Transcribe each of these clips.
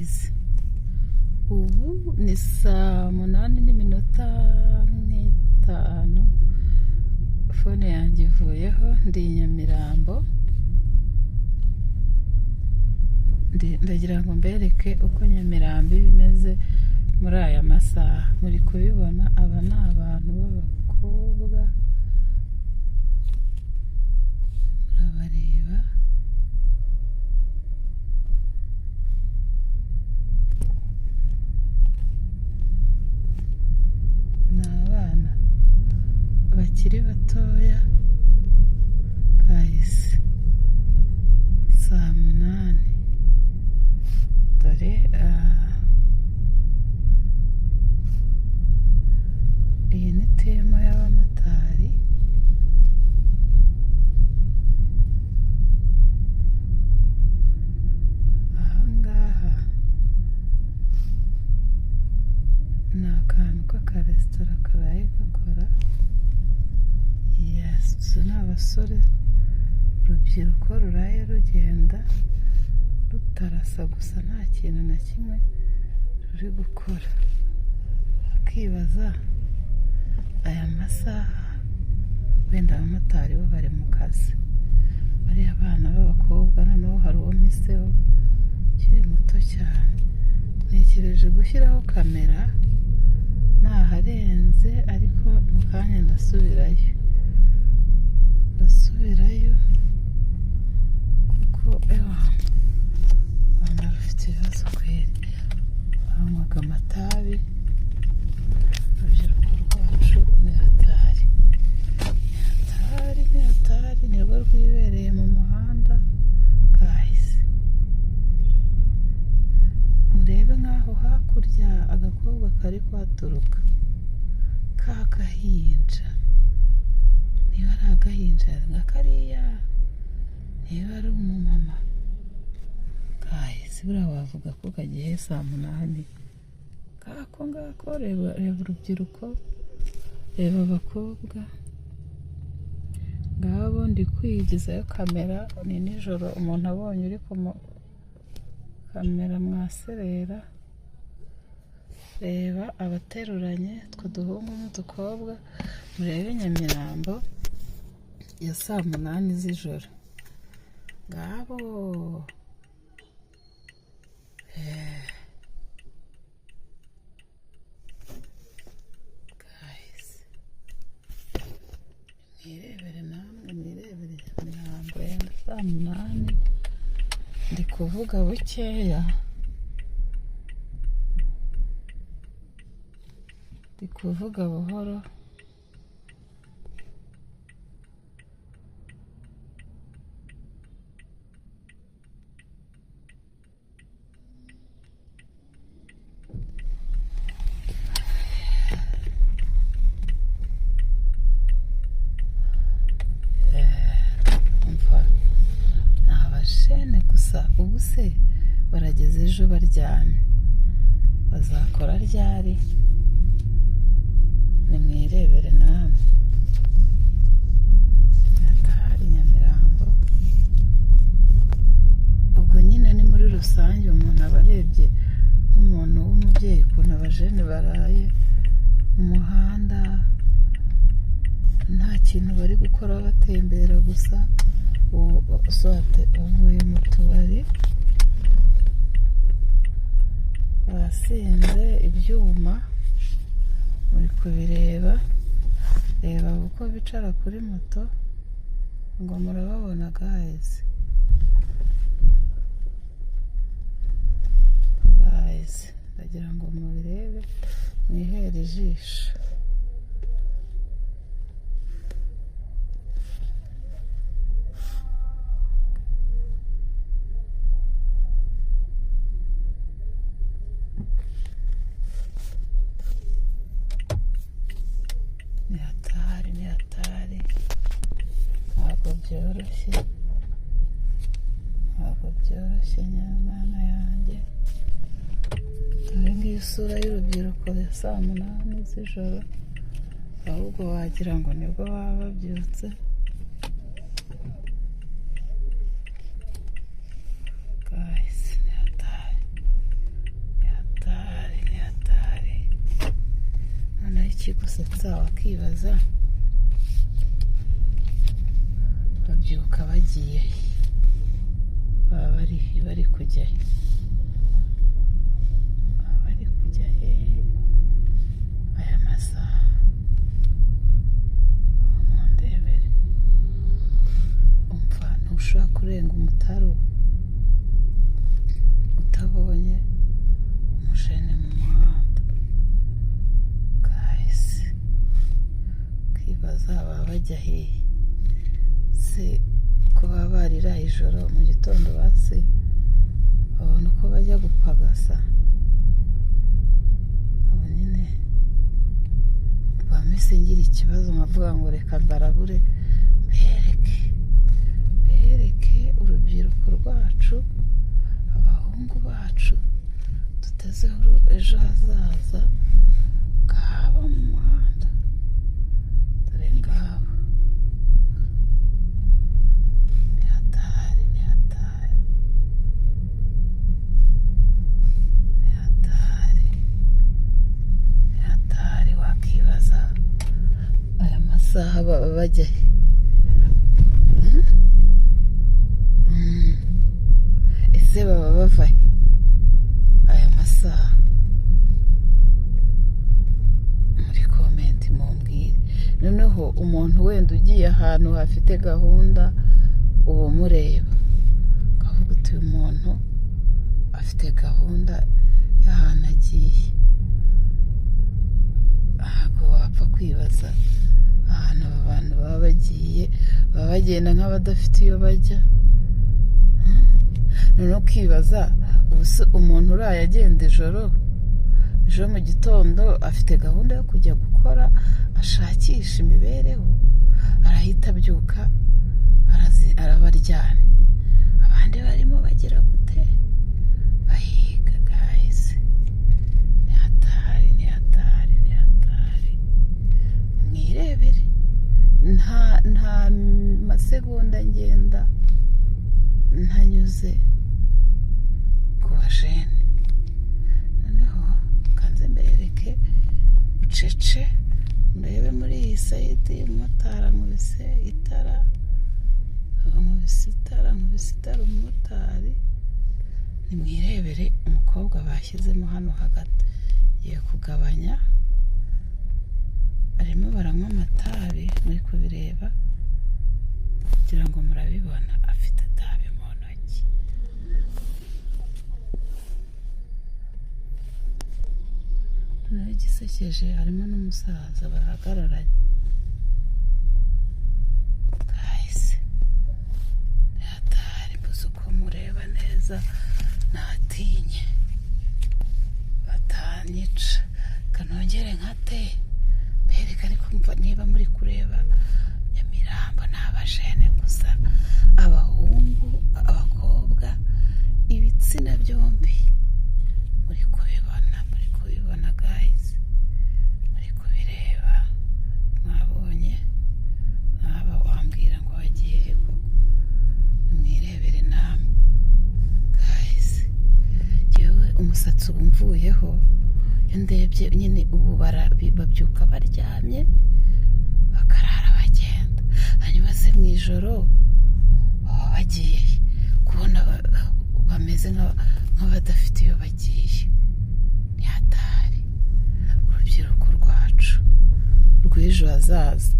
Guys, ubu ni saa 8:05. Phone yanjye ivuyeho. Ndi i Nyamirambo. Ndagira ngo mbereke uko Nyamirambo iba imeze muri aya masaha. Muri kubibona, aba ni abantu b'abakobwa, murabareba. Ni abana bakiri batoya. Guys, saa 8. Dore iyi ni team y'abamotari. Ahangaha ni akantu k'akaresitora karaye gakora. Yes, ni abasore, urubyiruko ruraye rugenda rutarasa gusa, nta kintu na kimwe ruri gukora. Bakibaza aya masaha, wenda abamotari bo bari mu kazi, bariya bana b'abakobwa. Noneho hari uwo mpiseho ukiri muto cyane. Ntekereje gushyiraho kamera naharenze, ariko mu kanya ndasubirayo, ndasubirayo, kuko ewa u Rwanda rufite ibibazo kweri. Banywaga amatabi. Urubyiruko rwacu ni hatari, ni hatari, ni hatari, nirwo rwibereye mu muhanda. Guys, murebe nk'aho hakurya agakobwa kari kuhaturuka k'agahinja, niba ari agahinja nka kariya, niba ari umumama. Guys, buriya wavuga ko kagiye saa 8 ngako ngako. Reba, reba urubyiruko, reba abakobwa ngabo. Ndi kwigizayo kamera, ni nijoro. Umuntu abonye uri ku kamera mwaserera. Reba abateruranye, utwo duhungu n'udukobwa. Murebe Nyamirambo ya saa 8 z'ijoro. Ngabo. Guys, mwirebere namwe, mwirebere Nyamirambo yenda saa 8. Ndi kuvuga bukeya, ndi kuvuga buhoro. Umva, ni abajene gusa. Ubu se barageze ejo baryamye, bazakora ryari? Nimwirebere namwe. Hatari Nyamirambo. Ubwo nyine ni muri rusange, umuntu aba arebye nk'umuntu w'umubyeyi ukuntu abajene baraye mu muhanda, nta kintu bari gukora, batembera gusa. Soit bavuye mu tubari basinze ibyuma, muri kubireba. Reba uko bicara kuri moto, ngo murababona. Guys, guys, ndagira ngo mubirebe, mwihere ijisho. Ni hatari, ni hatari, ntabwo byoroshye, ntabwo byoroshye. Nyamana yanjye, dore ngiyi isura y'urubyiruko ya saa 8 z'ijoro. Ahubwo wagira ngo nibwo baba babyutse. Guys, ni hatari. Ikigusetsa wakibaza, babyuka bagiye he? Baba bari kujya he? Baba bari kujya hehe aya masaha? Mundebere. Umva, ntushobora kurenga umutaru utabonye umujene mu muhanda. Guys, ukibaza baba bajya hehe se, ko baba bariraye ijoro, mu gitondo basi babona uko bajya gupagasa? Abo nyine bamese ngira ikibazo, nkavuga ngo reka mbarabure, bereke urubyiruko rwacu, abahungu bacu dutezeho ejo hazaza. Ngabo mu muhanda, dore ngabo. Ni hatari, ni hatari, ni hatari, ni hatari. Wakibaza aya masaha baba bajya he? Ese baba bava he aya masaha? Muri comment mumbwire. Noneho umuntu wenda ugiye ahantu hafite gahunda, uba umureba ukavuga uti: "Uyu muntu afite gahunda y'ahantu agiye." Ntabwo wapfa kwibaza ahantu aba bantu baba bagiye, baba bagenda nk'abadafite iyo bajya. Noneho ukibaza, ubu se umuntu uraye agenda ijoro, ejo mu gitondo afite gahunda yo kujya gukora, ashakisha imibereho, arahita abyuka araba aryamye, abandi barimo bagira gute, bahiga? Guys, ni hatari, ni hatari, ni hatari. Mwirebere, nta masegonda ngenda ntanyuze ku bajene. Noneho kanze mbereke bucece, murebe muri iyi side. Umumotari ankubise itara, ankubise itara, ankubise itara umumotari. Nimwirebere umukobwa bashyizemo hano hagati, ngiye kugabanya. Barimo baranywa amatabi, muri kubireba kugira ngo murabibona, afite itabi mu ntoki. Noneho igisekeje, harimo n'umusaza bahagararanye. Guys, hatari, mbuze uko mureba neza, natinye batanyica. Kanongere nkate mbereka. Ariko mva niba muri kureba, Nyamirambo ni abajene gusa, abahungu, abakobwa, ibitsina byombi. Muri kubibona, muri kubibona guys, muri kubireba, mwabonye nk'aba, wambwira ngo bagiye he koko? Mwirebere namwe guys. Jyewe umusatsi uba umvuyeho iyo ndebye nyine. Ubu babyuka baryamye, bakarara bagenda. Hanyuma se mu ijoro baba bagiye he? Kubona bameze nk'abadafite iyo bagiye, ni hatari. Urubyiruko rwacu rw'ejo hazaza,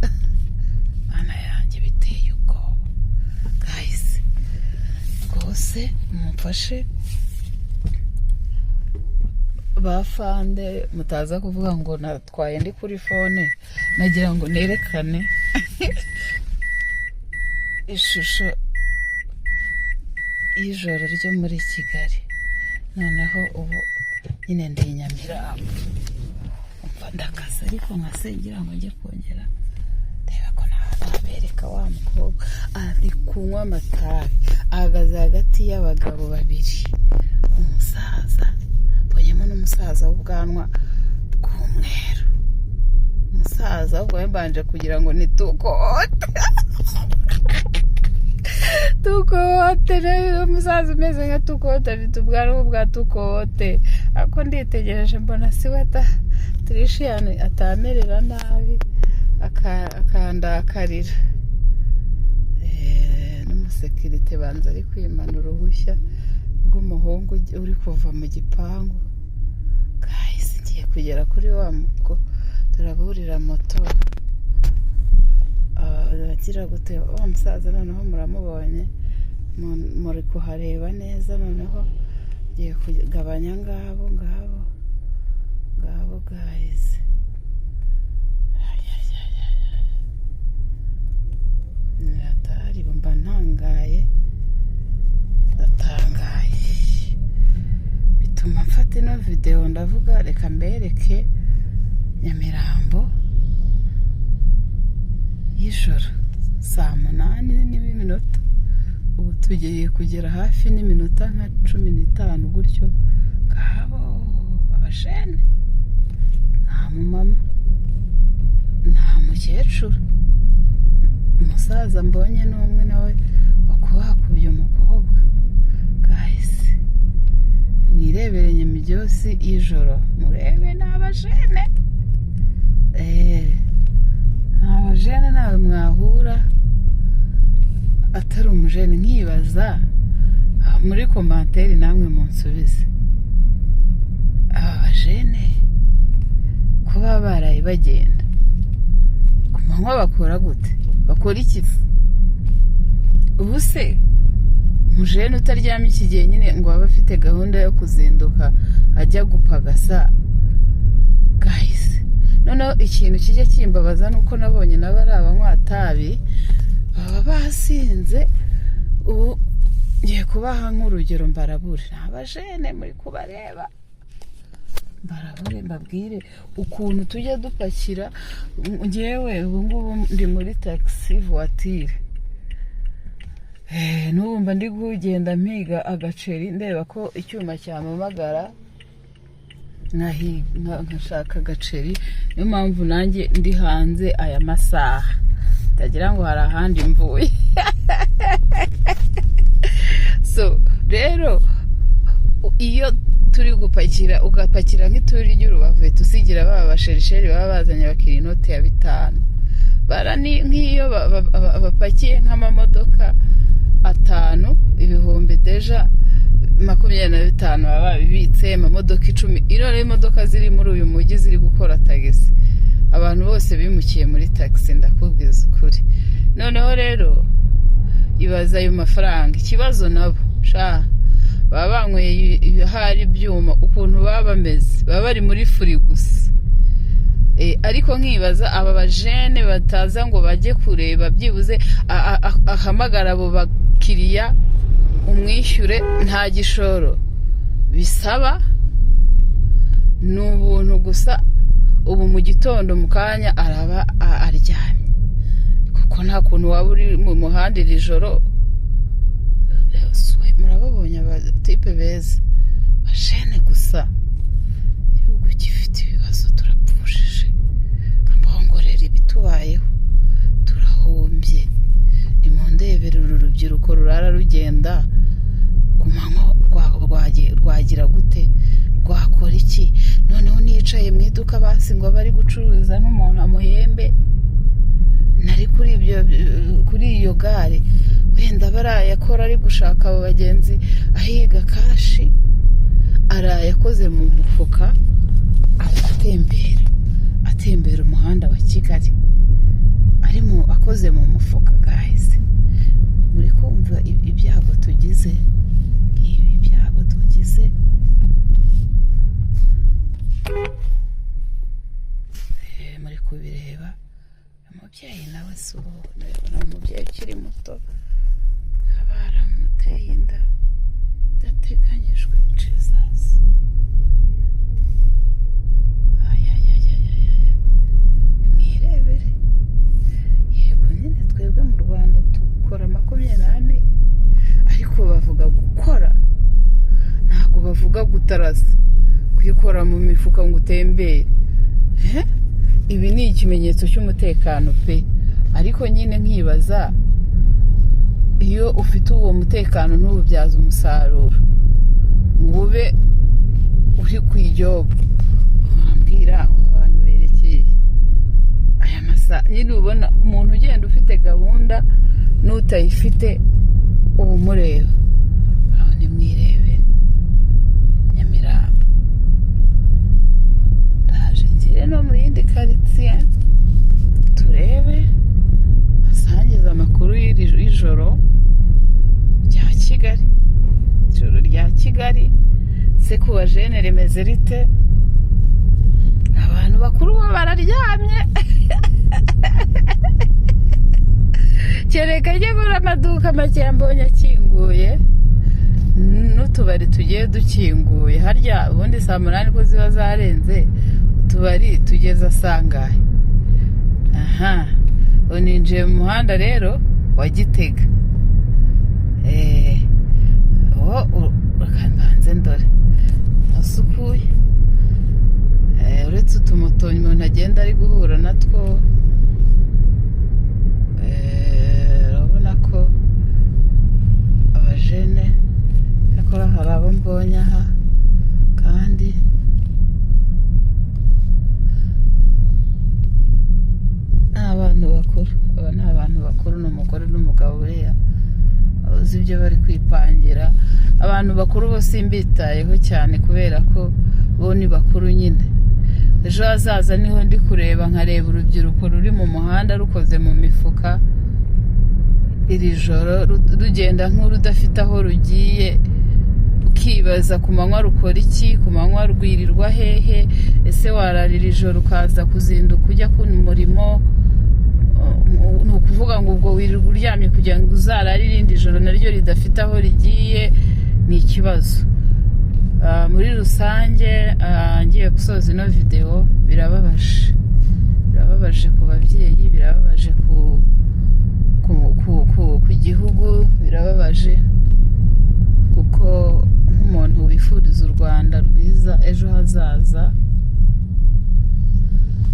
Mana yanjye, biteye ubwoba. Guys, rwose mumfashe, bafande, mutaza kuvuga ngo natwaye ndi kuri phone. Nagira ngo nerekane ishusho y'ijoro ryo muri Kigali. Noneho ubu nyine ndi i Nyamirambo. Umva, ndakaze, ariko nkasengera ngo njye kongera ndeba ko nabereka wa mukobwa ari kunywa amatabi, ahagaze hagati y'abagabo babiri, umusaza, mbonyemo n'umusaza w'ubwanwa bw'umweru. Umusaza ahubwo mbanje kugira ngo ni tukote. Tukote rero, umusaza umeze nka Tukote, afite ubwanwa bwa Tukote, ariko nditegereje mbona si we ta. Turishiyani atamerera nabi akandakarira. N'umusekirite banza ari kwimana uruhushya rw'umuhungu uri kuva mu gipangu. Guys, ngiye kugera kuri wa mugo, turaburira moto. Agira gute wa musaza? Noneho muramubonye, muri kuhareba neza. Noneho ngiye kugabanya. Ngabo, ngabo, ngabo, guys. Ayayayaya, ni hatari. Mba ntangaye, ndatangaye, bituma mfata ino videwo, ndavuga reka mbereke Nyamirambo y'ijoro, saa 8 n'iminota. Ubu tugiye kugera hafi n'iminota nka 15 gutyo. Ngabo abajene, nta mumama, nta mukecuru, umusaza mbonye ni umwe nawe wakubakubye umukobwa. Guys, mwirebere Nyamigyosi y'ijoro, murebe, ni abajene. Nta bajene, nawe mwahura atari umujene. Nkibaza muri commentaire, namwe munsubize, aba bajene kuba baraye bagenda ku manywa bakora gute? Bakora iki se? Ubu se umujene utaryamye iki gihe nyine ngo abe afite gahunda yo kuzinduka ajya gupagasa? Guys, noneho ikintu kijya kimbabaza ni uko nabonye nabo ari abanywatabi, baba basinze. Ubu ngiye kubaha nk'urugero, mbarabure, ni abajene muri kubareba, mbarabure, mbabwire ukuntu tujya dupakira. Ngewe ubu ngubu ndi muri taxi voiture. N'ubu mba ndi kugenda mpiga agaceri, ndeba ko icyuma cyampamagara, nkashaka agaceri. Niyo mpamvu nanjye ndi hanze aya masaha, utagira ngo hari ahandi mvuye. So rero iyo turi gupakira, ugapakira nk'ituri ry'urubavu, uhita usigira ba basherisheri baba bazanye abakiriya inote ya 5. Bara ni nk'iyo bapakiye nk'amamodoka atanu, ibihumbi déjà 25 baba babibitse. Amamodoka 10, ino rero imodoka ziri muri uyu mujyi ziri gukora tagisi, abantu bose bimukiye muri tagisi, ndakubwiza ukuri. Noneho rero ibaza ayo mafaranga. Ikibazo nabo sha baba banyweye hari ibyuma, ukuntu baba bameze, baba bari muri furi gusa. Ariko nkibaza aba bajene bataza ngo bajye kureba byibuze ahamagara abo bakiriya umwishyure, nta gishoro bisaba, ni ubuntu gusa. Ubu mu gitondo mu kanya araba aryamye, kuko nta kuntu waba uri mu muhanda iri joro. Murababonye abatipe beza, bajene gusa. Igihugu gifite ibibazo, turapfushije. Mbongorera ibitubayeho, turahombye. Nimundebere uru rubyiruko rurara rugenda ku manywa, rwagira gute? Rwakora iki? Noneho nicaye mu iduka basi ngo abe ari gucuruza n'umuntu amuhembe, nari kuri ibyo, kuri iyo gare wenda barayakora, ari gushaka abo bagenzi, ahiga cash, araye akoze mu mufuka, atembera, atembera umuhanda wa Kigali arimo akoze mu mufuka. Guys, muri kumva ibyago tugize, ibi byago tugize. Muri kubireba, umubyeyi nawe si ubu, ni umubyeyi ukiri muto, baramuteye inda idateganyijwe. Jesus, ayayayayaya, mwirebere. Yego nyine twebwe mu Rwanda dukora 24, ariko bavuga gukora, ntabwo bavuga gutarasa, kuyikora mu mifuka ngo utembere. Eh? Ibi ni ikimenyetso cy'umutekano pe. Ariko nyine nkibaza Iyo ufite uwo mutekano ntububyaze umusaruro ngo ube uri ku ijob, wambwira ngo abantu berekeye aya masaha nyine, ubona umuntu ugenda ufite gahunda n'utayifite uba umureba aho. Nimwirebere Nyamirambo. Ndaje ngere no mu yindi karitsiye turebe, asangiza amakuru y'ijoro rya Kigali. Ijoro rya Kigali se ku bajene rimeze rite? Abantu bakuru bo bararyamye, kereka njye muri amaduka make mbonye akinguye n'utubari tugiye dukinguye. Harya ubundi saa 8 ko ziba zarenze, utubari tugeza sangahe? Aha ubu ninjiye mu muhanda rero wa Gitega. Uwo reka mbanze ndore hasukuye, uretse utumoto umuntu agenda ari guhura natwo. Urabona ko abajene, cyakora hari abo mbonye aha kandi ni abantu bakuru. Aba ni abantu bakuru, ni umugore n'umugabo. Buriya uzi ibyo bari kwipangira. Abantu bakuru bo simbitayeho cyane kubera ko bo ni bakuru nyine. Ejo hazaza niho ndi kureba, nkareba urubyiruko ruri mu muhanda rukoze mu mifuka iri joro, rugenda nk'urudafite aho rugiye, ukibaza ku manywa rukora iki, ku manywa rwirirwa hehe? Ese wararira ijoro ukaza kuzinduka ujya ku murimo? Ni ukuvuga ngo ubwo wirirwa uryamye kugira ngo uzarare irindi joro naryo ridafite aho rigiye. Ni ikibazo. Muri rusange, ngiye gusoza ino videwo, birababaje, birababaje ku babyeyi, birababaje ku gihugu, birababaje kuko nk'umuntu wifuriza u Rwanda rwiza ejo hazaza,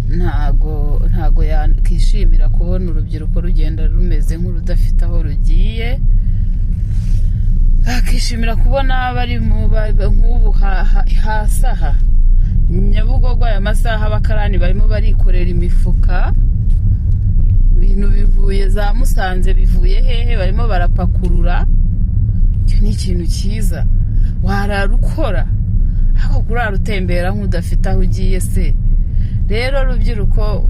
ntago yakishimira kubona urubyiruko rugenda rumeze nk'urudafite aho rugiye. Akishimira kubona bari nk'ubu hasi aha Nyabugogo, aya masaha abakarani barimo barikorera imifuka, ibintu bivuye za Musanze, bivuye hehe, barimo barapakurura. Icyo ni ikintu cyiza warara ukora, ariko kurara utembera nk'udafite aho ugiye se? Rero rubyiruko,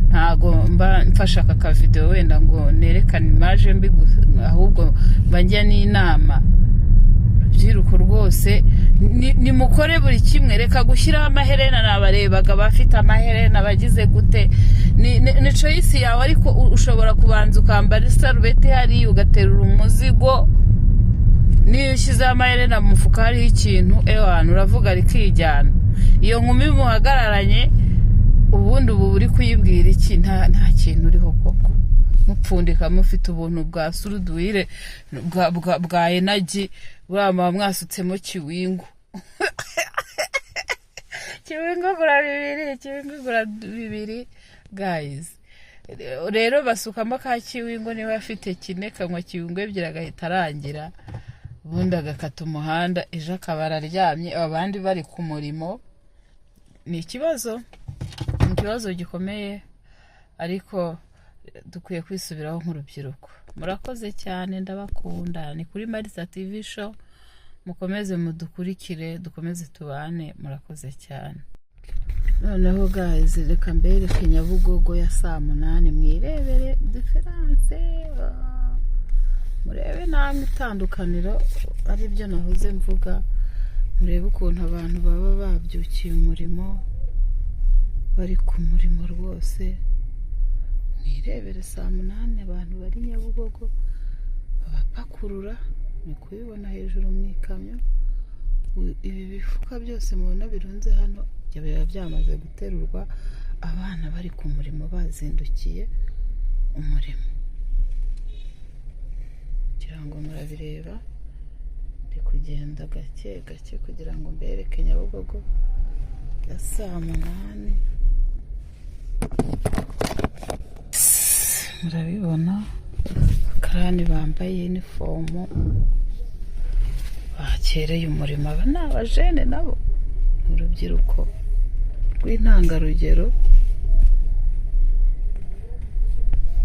ntago mba mfashe aka kavidewo wenda ngo nerekane image mbi gusa, ahubwo mba njya n'inama rubyiruko rwose, nimukore buri kimwe. Reka gushyiraho amaherena. Nabarebaga abafite amaherena bagize gute? Ni choice yawe, ariko ushobora kubanza ukambara isarubeti hariya ugaterura umuzigo. Niyo ushyizeho amaherena mu mufuka hariho ikintu, ewana uravuga rikijyana. Iyo nkumi muhagararanye, ubundi ubu uri kuyibwira iki? Nta kintu uriho koko. Mupfundika mufite ubuntu bwa suruduwire bwa energy, buriya muba mwasutsemo kiwingu. Kiwingu gura 2, kiwingu gura 2, guys. Rero basukamo ka kiwingu, niba afite kine kanywa kiwingu ebyiri agahita arangira, ubundi agakata umuhanda, ejo akaba araryamye abandi bari ku murimo. Ni ikibazo, ni ikibazo gikomeye, ariko dukwiye kwisubiraho nk'urubyiruko. Murakoze cyane, ndabakunda. Ni kuri Marisa TV Show, mukomeze mudukurikire, dukomeze tubane. Murakoze cyane. Noneho guys, reka mbereke Nyabugogo ya saa 8, mwirebere différence, murebe namwe itandukaniro ari byo nahoze mvuga. Murebe ukuntu abantu baba babyukiye umurimo, bari ku murimo rwose. Mwirebere saa 8 abantu bari Nyabugogo babapakurura, ni kubibona hejuru mu ikamyo. Ibi bifuka byose mubona birunze hano biba byamaze guterurwa, abana bari ku murimo bazindukiye umurimo. Kugira ngo murabireba, ndi kugenda gake gake kugira ngo mbereke Nyabugogo ya saa 8. Murabibona. Abakarani bambaye inifomu bakereye umurimo. Aba ni abajene nabo, ni urubyiruko rw'intangarugero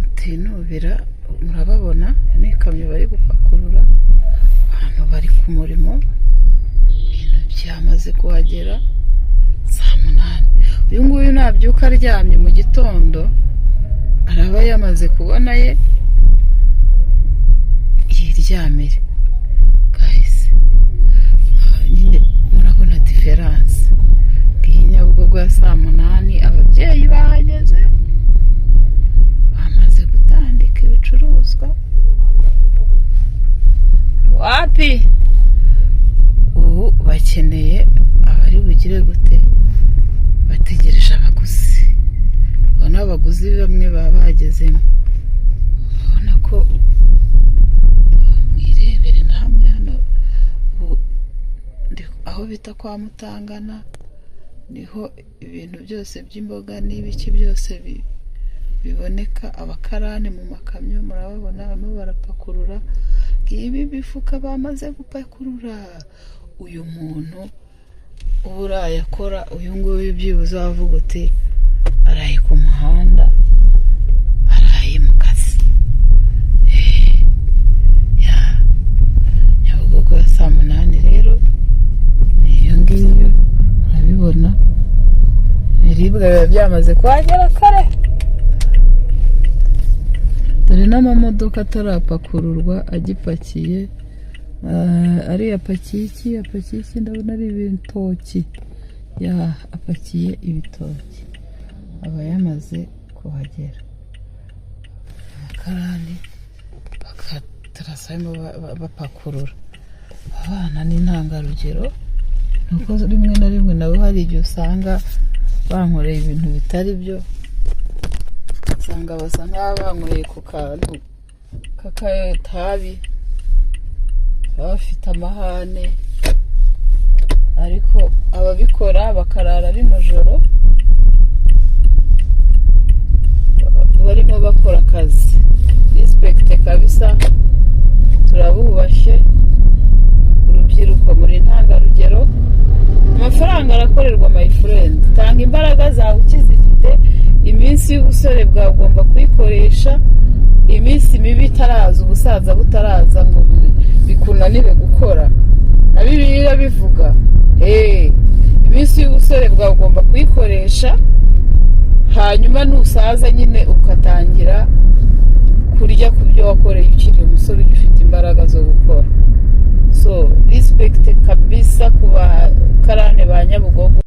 rutinubira. Murababona, ni ikamyo bari gupakurura. Abantu bari ku murimo, ibintu byamaze kuhagera saa 8. Uyu nguyu nabyuka aryamye mu gitondo, araba yamaze kubona ye yiryamire. Guys, nyine murabona différence. Ngiyi Nyabugogo ya saa 8, ababyeyi bahageze, bamaze gutandika ibicuruzwa. Wapi, ubu bakeneye abari bugire gute? Bategereje abaguzi. Ubona abaguzi bamwe baba bagezemo. Urabona ko mwirebere namwe hano ubu aho bita kwa Mutangana, niho ibintu byose by'imboga n'ibiki byose biboneka. Abakarani mu makamyo murababona, barimo barapakurura. Ngibi bifuka bamaze gupakurura. Uyu muntu uba uraye akora, uyu nguyu byibuze wavuga uti araye ku muhanda, araye mu kazi. Ya Nyabugogo ya saa 8 rero ni iyo ngiyo, murabibona, ibiribwa biba byamaze kuhagera kare. Dore n'amamodoka atarapakururwa agipakiye. Ariya apakiye iki? Apakiye iki? Ndabona ari ibitoki. Ya, apakiye ibitoki, aba yamaze kuhagera. Abakarani bakatarasa barimo bapakurura. Abana ni intangarugero, nuko rimwe na rimwe nabo hari igihe usanga bankoreye ibintu bitari byo, usanga basa nk'aho banyweye ku kantu k'akatabi, baba bafite amahane. Ariko ababikora bakarara rino joro barimo bakora akazi, respect kabisa, turabubashye. Urubyiruko muri intangarugero. Amafaranga arakorerwa, my friend. Tanga imbaraga zawe ukizifite. Iminsi y'ubusore bwawe ugomba kuyikoresha, iminsi mibi itaraza, ubusaza butaraza ngo bikunanire gukora. Na Bibiliya bivuga, iminsi y'ubusore bwawe ugomba kuyikoresha, hanyuma nusaza nyine ugatangira kurya ku byo wakoreye ukiri umusore, ugifite imbaraga zo gukora. So respect kabisa ku ba